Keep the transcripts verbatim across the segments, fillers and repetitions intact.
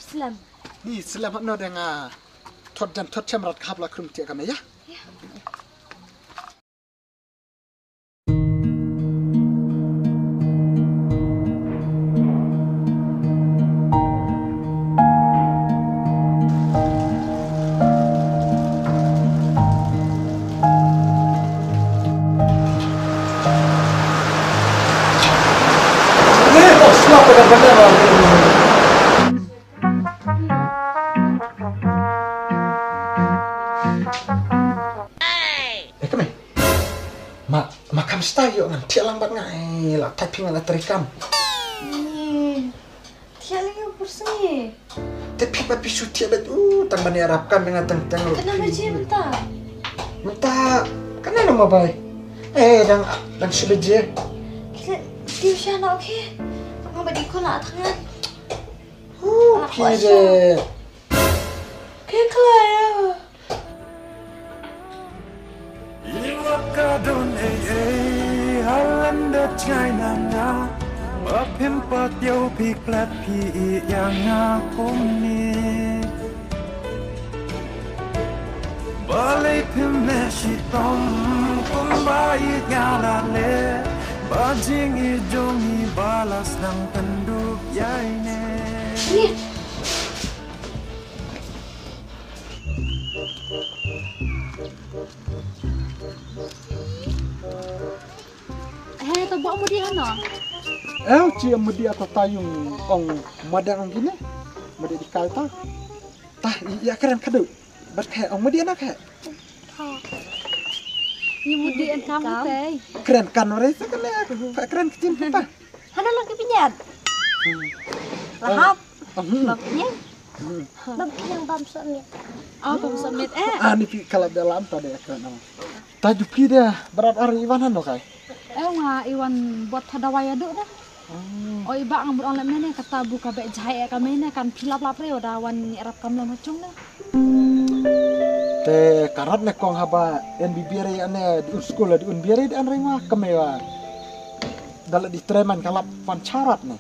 Slem. Ni slem hap no dang a. Thot jan thot chem rat khap la krum tiak kame ya. Eh, kame. Ma, ma kam stai yo ngan thiah lang bad nga, eh, la typing la trikam. Thiah lang yo pursni. Te phi ba phi shu thiah bad, uh, tang ban ïarap kam nga tang tang. Kana ba je mynta? Mynta kana nama bai. Eh, dang, dang shu ba je. Kita, kita sha na, okay. Nga ba di kola thangan. Phi de. Ke khlaiñ. Iwa ka don ei ei halan da chai na nga. Ba phim pat yow phi klet phi i ya nga kumne. Balei phim ne shitom kumba i nga la le. Ba jing i jong i balas nang penduk yai ne. He, to bok mudi ano? Eh, ci mudi ata tayung ong madang ong kine. Mudi di kai ta. Ta, ya keren kadu. Bat khe ong mudi ano khe. Ni mudi an kam te. Keren kan ore sa kene. Keren kecil ta. Hana lang kepinyat. Lahap. Bam kenyang. Bam kenyang bam somit. Oh, bam somit eh. Ah, ni pi kalap dalam ta de keren. Ta ju phi de berat hari Iwan hano kai. Eh, nga Iwan buat ta dawai adu dah. Oh, iba ngam ong lem ne kata bu ka bek jahai ka mene kan phi lap lap re da wan ngi rap kam lem hachung ne. Te karat ne kong haba en bi biare ane di un skul di un biare di an rengwa kame wa. Dala di treman kalap pan charat ne.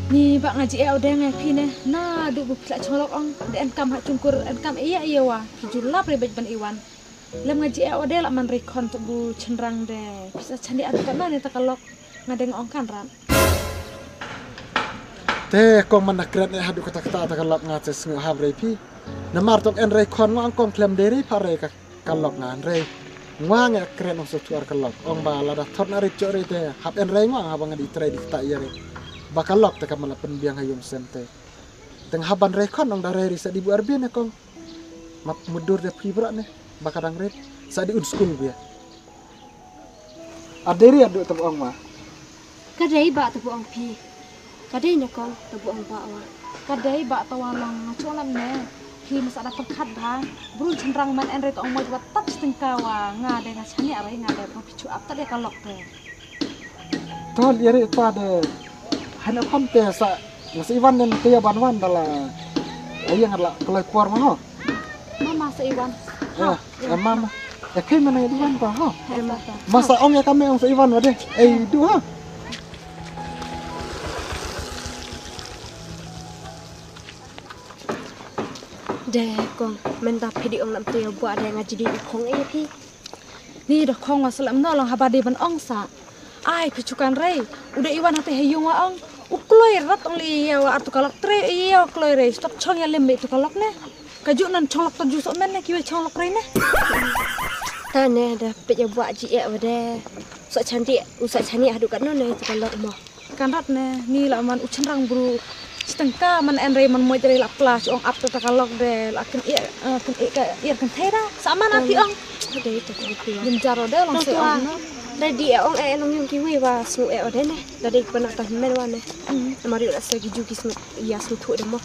Ni ba nga ji e o deng ai phi ne na du bu phi la chonglok ong de en kam ha chungkur en kam iya iya wa phi ju lap re bej ban Iwan. Lem nga ji e o de la man re khon tu bu chenrang de phi sa chani atu kana ne ta ka lok nga deng ong kan ran. Te kong man na kret ne hadu kata kata ta ka lok nga te sngu hab re phi. Namar tok en re khon nga ong kong klem de re pha re ka. Ka lok nga hynrei nga nge kren ong sa thuar ka lok ong ba lada thot na rit chok rit te hap en rei nga haba nga di trei di kta ïa rit ba ka lok te ka man la pynbiang ha yung sem te teng haban rei khon ong da rei ri sa di bu arbin ne kong map mudur de phi bra ne ba ka dang rit sa di un skul bia. Aderi adu tebong ma. Kadei ba tebong pi. Kadei ne kong tebong ba wa. Kadei ba tawa long nga chulang ne. Pi masa da perkat ba. Brun chenrang man en re tong mo jwa tap stengka wa nga de nga chani are nga de pang pichu ap tade kalok de. Tol iri ta de. Hana pam te sa. Nga sa Iwan den te ya ban wan dala. Ayang la kelai por ma ho. Mama sa Iwan. Ya, ya mama. Ya kai mana Iwan pa ho. Masa ong ya kami ong sa Iwan wa de. Eh du ha. De kong menta pidi ong lam tu ya buat de ngaji di kong eh pi. Ni da khong wa slem no long haba dei ban ong sa. Ai phi chukan rei. U da Iwan hate he yung wa ong. U kloi rat ong li ya wa artu kalok tre ya wa kloi rei. Stop chong ya lem be tu kalok ne. Ka ju nan chong lok ta ju sok men ne ki wa chong lok rei ne. Ta ne da pit ya buat ji e wa de. Sok chandi u sok chani hadu kat no ne tu kalok mo. Kan rat ne ni la man u chenrang bru. Chitengka man en rei man moj rei la pla chong ap ta kalok de la ken e ken e ka ir ken thera. Sa man api ong. Dei to ko pi. Lim jaro de long se ong no. Dei di e ong e long yung ki wi wa snu e ode ne. Dei ko na ta men wa ne. Mari la se ki ju ki snu ya snu thu de mo.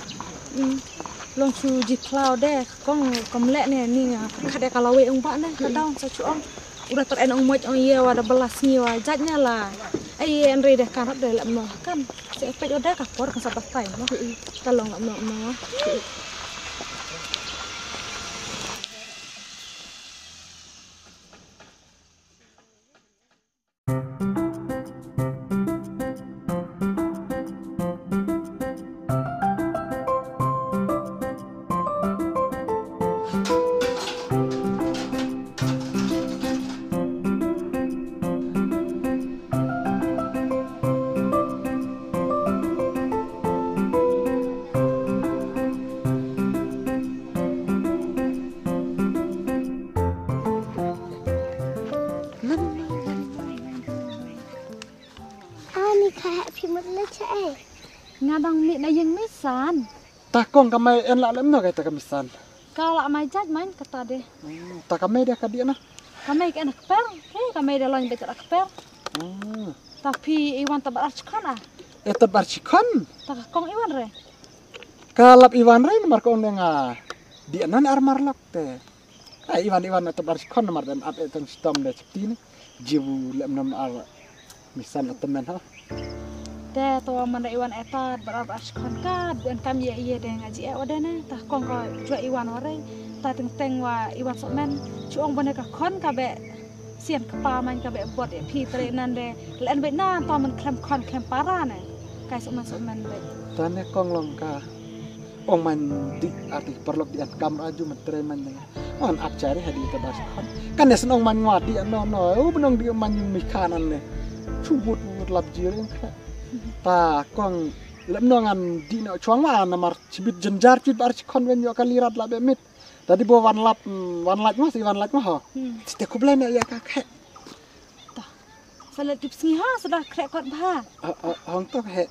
Long chu ji plau de. Kong kom leh ne ni nga khat ïa ka lawei ong ba ne ka dang sa chu ong. U da ter en ong moj ong ïa wa da bala sngi wa jat nya la. Ai en re de kan rap de lem no kan. Se pej o da ka por kan sa batai no. Ka long lem no no. Happy mut le cha eh. Nga dang mih na ïing misan. Ta kong ka mei en la lem no ka ta ka misan. Ka la mai jait main kata de. Hmm, ta ka mei de ka dih na. Ka mei ka en kper. He ka mei de loin be ta kper. Hmm. Ta phi Iwan ta bar chikhon ah. E ta bar chikhon. Ta ka kong Iwan re. Ka lap Iwan re namar ka ong de nga dih nan ar mar lok te. Ai Iwan Iwan na ta bar chikhon namar dan ap e tang stom de chipti ne. Jibu lem nam ar misan atamen ha. Te to man da Iwan eta bar ar bar chikhon ka buen kam ye ye de nga ji e wade ne ta kong ka jua Iwan ware. Ta teng teng wa Iwan sok men chu ong bone ka khon ka be sian kpa man ka be bot e phi tre nan de len be nan to man klem khon klem para ne. Kai sok man sok man be. Ta ne kong long ka. Ong man di arti parlok di an kam aju man tre man ne. Wan ap cari hadi ta bas khon. Kan ne sen ong man ngwa di no no. U benong di man yung mi kanan ne. Chubut but lap jiring ka. Ta kong lem no ngan di no chuang wa namar chibit jenjar chibit bar chikhon wen yo ka lirat la be mit. Tadi bo wan lap wan laj ma si wan laj ma ho. Hmm. Te kublai ne ya ka khe. Ta. Salat tip sngi ha sudah krek kot bha. Hong to he.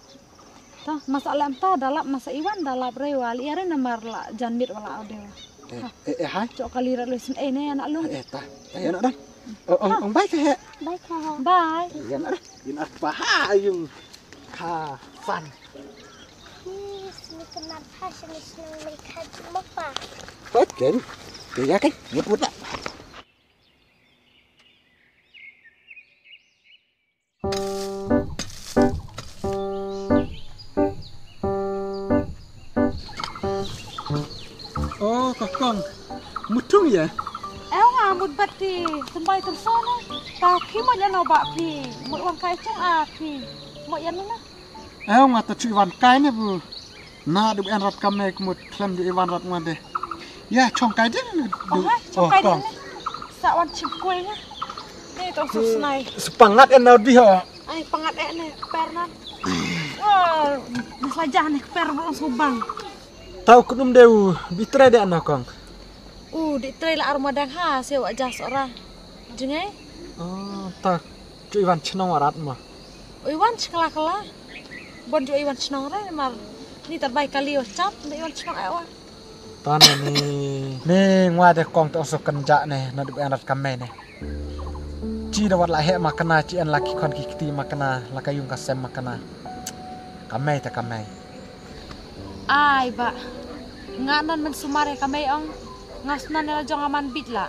Ta masa lam ta dalap masa Iwan dalap re wali are namar la janmit wala audio. Eh, eh, hai. Chok kali rat lusin eh ne anak lung. Eh, ta. Eh, anak dah. Oh, ong, ong bai ke he. Bai ke. Bai. Ina dah. Ina apa ha yung ka fan. Ni sini kenal passion is nang mereka cuma pa. Kot kan? Dia kan? Mut mut tak? Oh, ka kong. Mutung ya? Eh, nga mut bat ti. Tumbai tum sona. Ta phi mo ya no ba phi. Mut wan kai chung a phi. Mo ya no na. Eh, nga ta chu wan kai ne bu. Na du en rat kam ne mut khlem du Iwan rat ngwan de. Ya chong kai de. Oh, hai, chong kai de. Sa wan chim kue ya. Ni tong su snai. Su pangat en na di ha. Ai pangat en ne per nan. Oh, saja ne per bu su bang. Tau kunum de u bitre de na kong. U di tre la arma dang ha se wa ja sora. Jingai. Oh, ta. Chu Iwan chnong arat ma. Iwan chkla kala. Bon ju Iwan chnong re mar ni tar bai kali o chap ni Iwan chnong ai wa. Tan ni ni ngwa de kong to so kan ja ne na du en rat kam ne. Chi da wat la he ma kana chi en la ki khon ki kti ma kana la ka yung ka sem ma kana. Kam mai ta kam mai. Ai ba. Nga nan men sumare kam mai ong. Nga snan la jong aman bit la.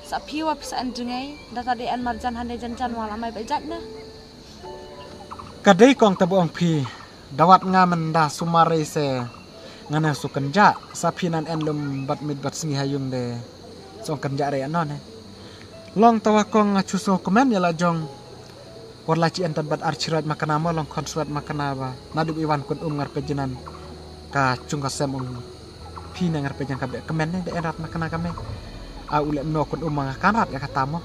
Sa piwa pisa en jngai. Data de en marjan hande jan jan wala mai ba jat na. Ka dei kong ta ba ong phi. Dawat nga men da sumare se. Nga na su kan ja sa phi nan en lum bat mit bat sngi ha yung de. Song kan ja re anon he. Long tawa kong nga chu so komen ya la jong. War la chi en tat bat ar chiraj makana mo long khon suat makana ba. Na du Iwan kun um ngar pejinan. Ka chung ka sem ong. Phi na ngar pejan ka be kemen ne de en rat makana ka me. A u le no kun um nga kan rat ya kata mo.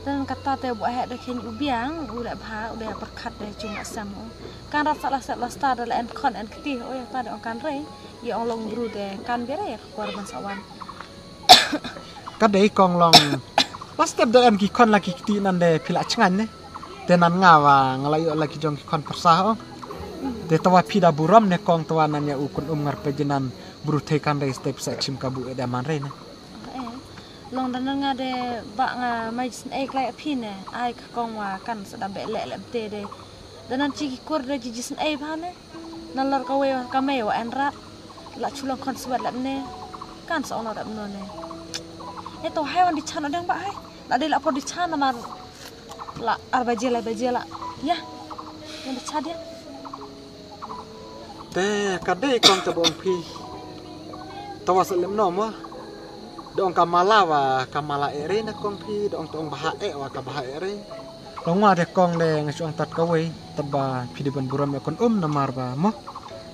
Dan kata te bu he de khen u biang u le bha u de perkhat de chung ka sem ong. Kan rat sa la set la sta de le en khon en kti o ya ta de ong kan re. Ya ong long bru de kan bere ya ka kwar ban sawan. Ka dei kong long. Pas tep da em ki khon la ki kti nan de phi la chngan ne. Te nan nga wa nga la ïoh la ki jong ki khon pyrsa ong. Te tawa phi da burom ne kong tawa nan ya u kun um ngar pejinan bru thei kan dei step sa chim ka bu e da man re ne. Eh, long da nan nga de ba nga mai jisn ei klai phi ne. Ai ka kong wa kan sa da be le le te de. Da nan chi ki kur de ji jisn ei ba ne. Nan lor kawei wa kamei wa en rat. La chulang khon swat lep ne. Kan sa ono dap no ne. E to hai wan di chan odeng ba hai. La de la por di chan namar la ar baje la baje la. Ya. Wan di chan ya. Te ka dei kong te bong phi. Tawa sa lem no mo. Dong ka mala wa ka mala ere na kong phi dong tong baha e wa ka baha ere. Long wa de kong de nga chuang tat kawei tat ba phi de ban burom ya kon um namar ba mo.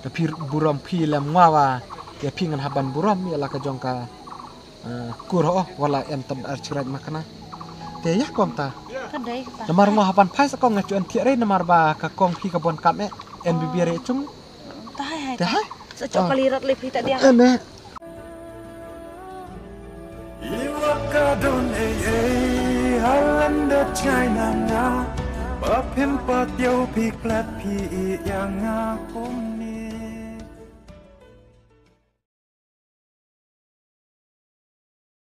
Da phi burom phi lem wa wa ya phi ngan haban burom ya la ka jong ka kur ho wala en tat ar chiraj makna. Te ya kong ta. Ka dei ta. Namar ngo haban phai sa kong nga chuan thiare namar ba ka kong phi ka bon kam e en bibia re chung. Ta hai hai. Te hai. Sa chok kali rat le phi ta dia. Ene. Iwa ka don ei ei halanda China nga. Ba Shim patiaw phi klet phi ïa nga kumne.